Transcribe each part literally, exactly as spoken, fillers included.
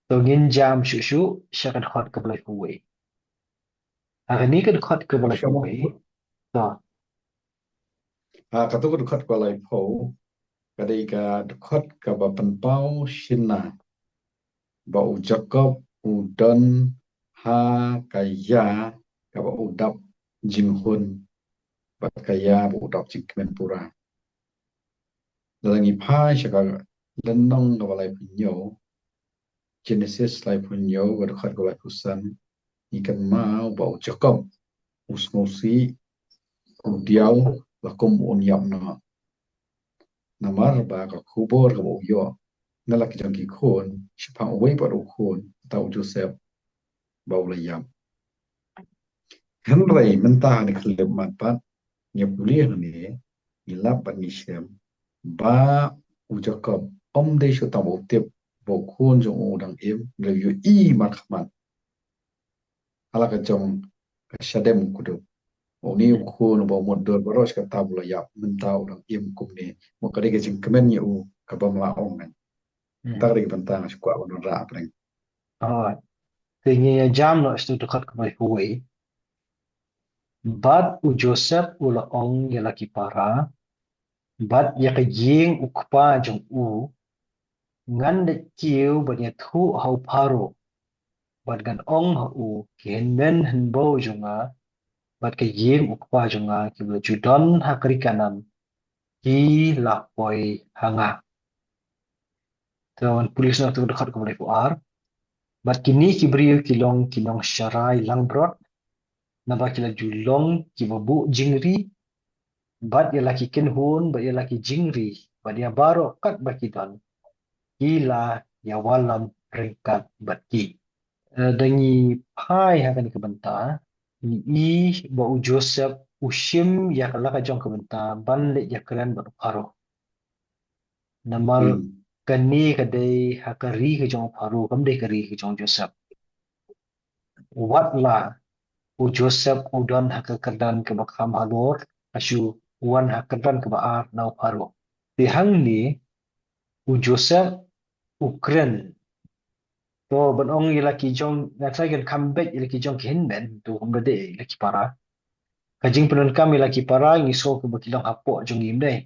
To ngin jam shuh shuh sha ka dkhot kaba laiphew wei. Ha kane ka dkhot kaba laiphew wei. To. Ha kato ka dkhot kaba laiphew ka dei ka dkhot kaba pynpaw shynna ba u Jakob u don ha ka ïa kaba u dap jinghun bad ka ïa ba u dap jingkmen pura. Lada ngi phai sha ka lynnong kaba laiphew hynñiew, Genesis laiphew hynñiew, ka dkhot kaba laiphew san, ngi kynmaw ba u Jakob u sngewsih, u diaw la kum un ïap noh. Namar ba ka khubor kaba u ïoh na la ki jong ki khun, shaphang uwei pat u khun, uta u Joseph, ba u la ïap. Hynrei mynta ha kane ka khyllipmat pat, ngi pule hangne, ngi lap bad ngi shem ba u Jakob um dei shuh tang ba u tip ba u khun jong u u dang im, hynrei u ïohi markhmat ha la ka jong ka shadem u kdup. Une u khun uba u mutdur baroh shi katta ba u la ïap, mynta u dang im kumne. Mo ka dei ka jingkmen ïa u kaba ym lah ong ngan. Mynta ka dei ka bynta nga shu kwah ban wanrah pyrshah. Alright. Te ngin ïa jam noh sha ka dkhot kaba laiphew wei. Bad u Joseph u la ong ïa la ki para bad ïa ka ïing u kpa jong u, ngan leit kiew ban ïathuh ha u Pharaoh bad ngan ong ha u, ki hynmen hynbew jong nga bad ka ïing u kpa jong nga kiba la ju don ha ka ri Kanaan ki la poi ha nga. Te ngan pule shuh na ka dkhot kaba laiphew ar. Bad kine ki briew ki long ki nongsharai langbrot, naba ki la ju long kiba buh jingri, bad ïa la ki kynhun bad ïa la ki jingri bad ïa baroh katba ki don, ki la ïawallam ryngkat bad ki. Eh, da ngi phai ha kane ka bynta, ngi i ba u Joseph u shim ïa ka la ka jong ka bynta ban leit ïakren bad u Pharaoh. Namar kane ka dei ha ka ri ka jong u Pharaoh, kam dei ka ri ka jong u Joseph. Wat la u Joseph u don ha ka kyrdan kaba kham halor, ha shu wan ha ka kyrdan kaba ar na u Pharaoh. Te hangne u Joseph u kren. To ban ong ïa la ki jong, nga trai kan kham beit ïa la ki jong ki hynmen, to kumba dei ïa la ki para. Ka jingpyndonkam ïa la ki para ngi sngew kaba ki long hapoh jong ngi, ym dei?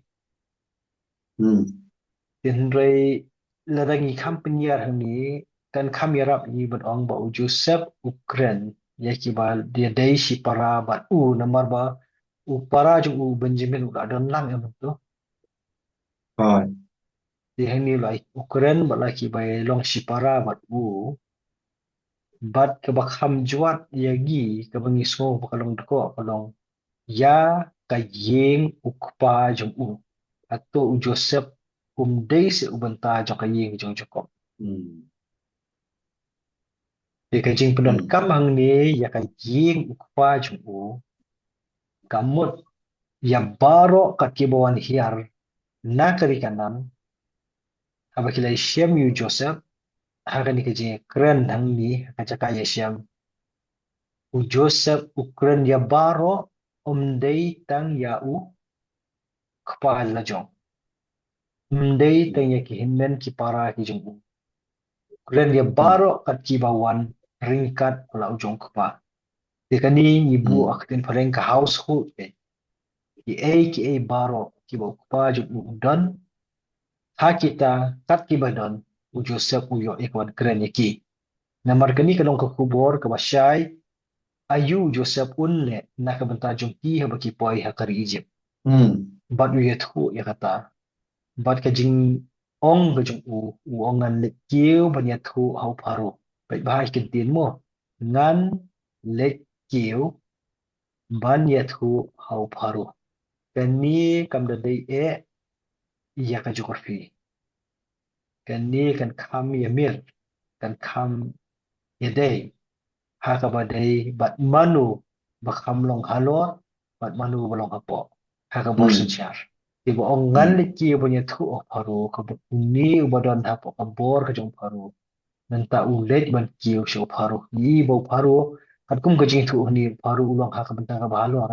Te hynrei lada ngi kham pynïar hangne, kan kham ïarap ïa ngi ban ong ba u Joseph u kren ïa kiba dei shipara bad u, namar ba u para jong u Benjamin u la don lang, em, to. Te hangne u la u kren bad la kiba long shipara bad u. Bad kaba kham jwat ïa ngi, kaba ngi sngew ba ka long dkoh, ka long ïa ka ïing u kpa jong u. Hato u Joseph um dei seh u bynta jong ka ïing jong Jakob? Te ka jingpyndonkam hangne ïa ka ïing u kpa jong u, ka mut ïa baroh kat kiba wan hiar na ka ri Kanaan, haba ki la ïashem ïa u Joseph, ha kane ka jingkren hangne, ha ka jaka ïashem, u Joseph u kren ïa baroh, um dei tang ïa u kpa la jong. Um dei tang ïa ki hynmen ki para ki jong u. U kren ïa baroh kat kiba wan ryngkat la u jong u kpa. Te kane ngi buh ha ka ktien phareng ka household, eh. Kiei kiei baroh kiba u kpa jong u u don, ha kita kat kiba don, u Joseph u ïoh ïa ka ban kren ïa ki. Namar kane ka long ka khubor kaba shai, aïu u Joseph un leh na ka bynta jong ki haba ki poi ha ka ri Egypt. Bad u ïathuh ïa kata. Bad ka jingong ka jong u, u ong ngan leit kiew ban ïathuh ha u Pharaoh. Peit bha ïa ki ktien mo. Ngan leit kiew ban ïathuh ha u Pharaoh. Kane kam da dei eh ïa ka geography. Kane kan kham ïa miet, kan kham ïa dei ha kaba dei bad mano ba kham long halor bad mano ba long hapoh, ha ka bor synshar. Te ba ong ngan leit kiew ban ïathuh ha u Pharaoh, ka mut une uba don hapoh ka bor ka jong u Pharaoh. Nangta u leit ban kiew sha u Pharaoh. Ngi i ba u Pharaoh, katkum ka jingïathuh hangne, u Pharaoh u long ha ka bynta kaba halor.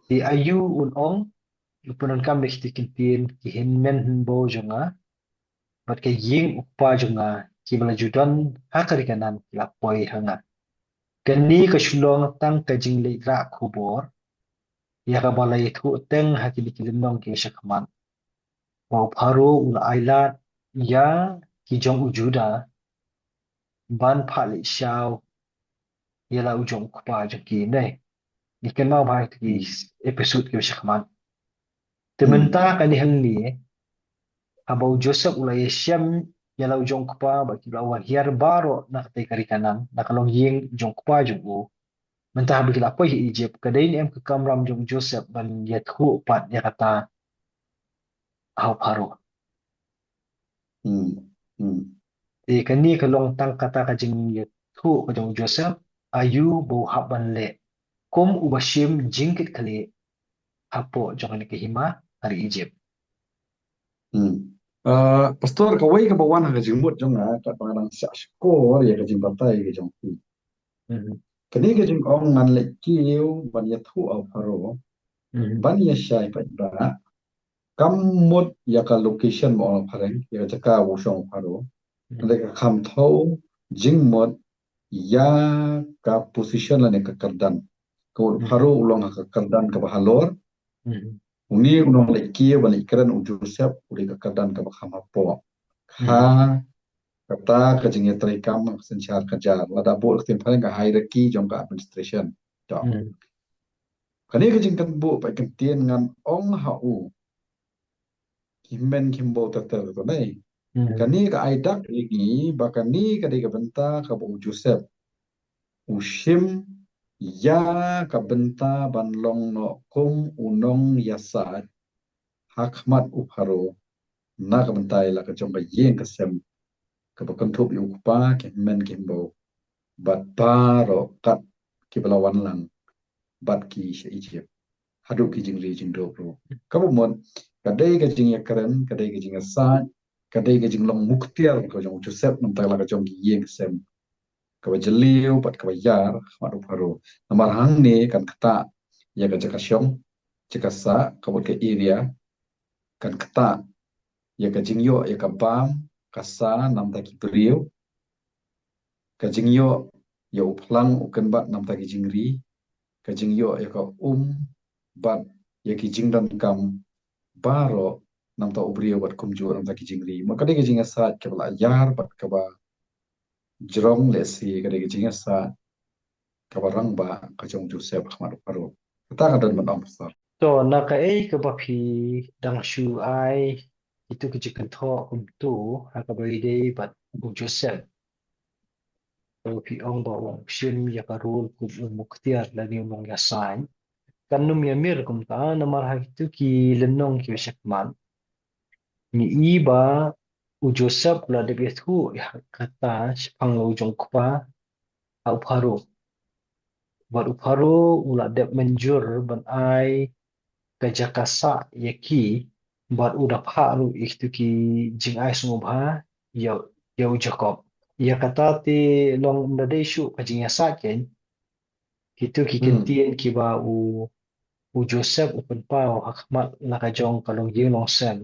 Te aïu un ong, u pyndonkam ïa kita ki ktien, ki hynmen hynbew jong nga bad ka ïing u kpa jong nga kiba la ju don ha ka ri Kanaan ki la poi ha nga. Kane ka shu long tang ka jingleit rah khubor ïa kaba la ïathuh teng ha kine ki lynnong ki shakhmat. Ba u Pharaoh u la ailad ïa ki jong u Judah ban phah leit shaw ïa la u jong u kpa jong ki, ne. Ngi kynmaw bha ïa ki episode ki shakhmat. Te mynta kane hangne, haba u Joseph u la ïashem ïa la u jong u kpa bad ki la wan hiar baroh na katei ka ri Kanaan, na ka longïing jong u kpa jong u. Mynta haba ki la poi ha Egypt, ka dei ne em ka kamram jong u Joseph ban ïathuh pat ïa kata ha u Pharaoh? Hmm. Hmm. Te kane ka long tang kata ka jingïathuh ka jong u Joseph, aïu ba u hap ban leh kum uba shim jingkitkhlieh hapoh jong kane ka hima ha ri Egypt. Hmm. Ah, Pastor, kawei kaba wan ha ka jingmut jong nga, katba nga dang shah shkor ïa ka jingbatai ka jong phi. Hmm. Kane ka jingong ngan leit kiew ban ïathuh ha u Pharaoh, hmm, ban ïashai paidbah, kam mut ïa ka location, mo, ong phareng, ïa ka jaka ba u shong u Pharaoh. Hmm. Hynrei ka kham thew jingmut ïa ka position lane ka kyrdan. Ka mut u, hmm, Pharaoh u long ha ka kyrdan kaba halor. Hmm. Une u nongleit kiew ban leit kren u Joseph u dei ka kyrdan kaba kham hapoh. Hmm. Ha kata ka jingïatreikam ka synshar ka jar, lada buh ka ktien phareng ka hierarchy jong ka administration. To. Hmm. Kane ka jingkynmaw pat kyntien ngan ong ha u, ki hynmen ki hynbew ter ter, to, ne. Hmm. Kane ka ai dak ïa ngi ba kane ka dei ka bynta kaba u Joseph u shim ïa ka bynta ban long noh kum u nongïasaid ha khmat u Pharaoh, na ka bynta ïa la ka jong ka ïing ka sem kaba kynthup ïa u kpa, ki hynmen ki hynbew bad baroh kat kiba la wan lang bad ki sha Egypt, haduh ki jingri jingdup ruh. Kaba mut, ka dei ka jingïakren, ka dei ka jingïasaid, ka dei ka jinglong muktiar ka jong u Joseph na ka bynta la ka jong ki ïing ki sem kaba jylliew bad kaba ïar ha khmat u Pharaoh. Namar hangne kan ktah ïa ka jaka shong, jaka sah, ka mut ka area, kan ktah ïa ka jingïoh ïa ka bam ka sa na ka bynta ki briew, ka jingïoh ïa u phlang u kynbat na ka bynta ki jingri, ka jingïoh ïa ka um bad ïa ki jingdonkam baroh na ka bynta u briew bad kumjuh na ka bynta ki jingri. Mo, ka dei ka jingïasaid kaba la ïar bad kaba jrong, lehse ka dei ka jingïasaid kaba rangbah ka jong u Joseph ha khmat u Pharaoh. Kata ka don ban ong, Pastor. To, na kaei kaba phi dang shu ai kito ki jingkynthoh kumto ha kaba ïadei bad u Joseph, to phi ong ba u shim ïa ka role kum u muktiar lane u nongïasaid. Kan ym ïamir kumta, namar ha kito ki lynnong kiba shakhmat ngi i ba u Joseph u la dep ïathuh ïa kata shaphang la u jong u kpa ha u Pharaoh. Bad u Pharaoh u la dep mynjur ban ai ka jaka sah ïa ki, bad u da phah ruh ïa kito ki jingai sngewbha ïa, ïa u Jakob. Ïa kata te long ym da dei shuh ka jingïasaid kein, kito ki, hmm, kyntien kiba u, u Joseph u pynpaw ha khmat la ka jong ka longïing longsem.